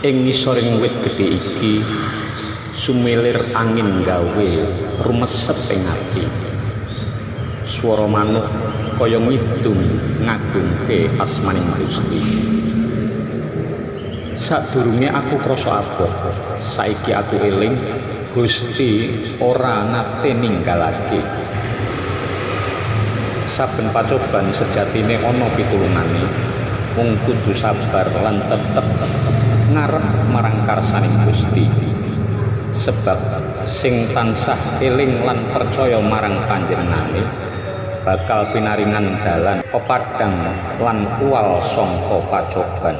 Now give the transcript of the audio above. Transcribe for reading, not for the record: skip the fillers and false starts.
Ing ngisoring wit gedhe iki sumilir angin gawe rumesep ing ati. Swara manuk kaya ngidung ngagungke asmaning Gusti. Sadurunge aku krasa abot, saiki aku eling Gusti ora nate ninggalake. Saben pacoban sejatine ana pitulungane. Mung kudu sabar lan tetep ngarep marang karsaning Gusti. Sebab sing tansah eling lan percaya marang panjenengane bakal pinaringan dalan pepadhang lan uwal sangka pacoban.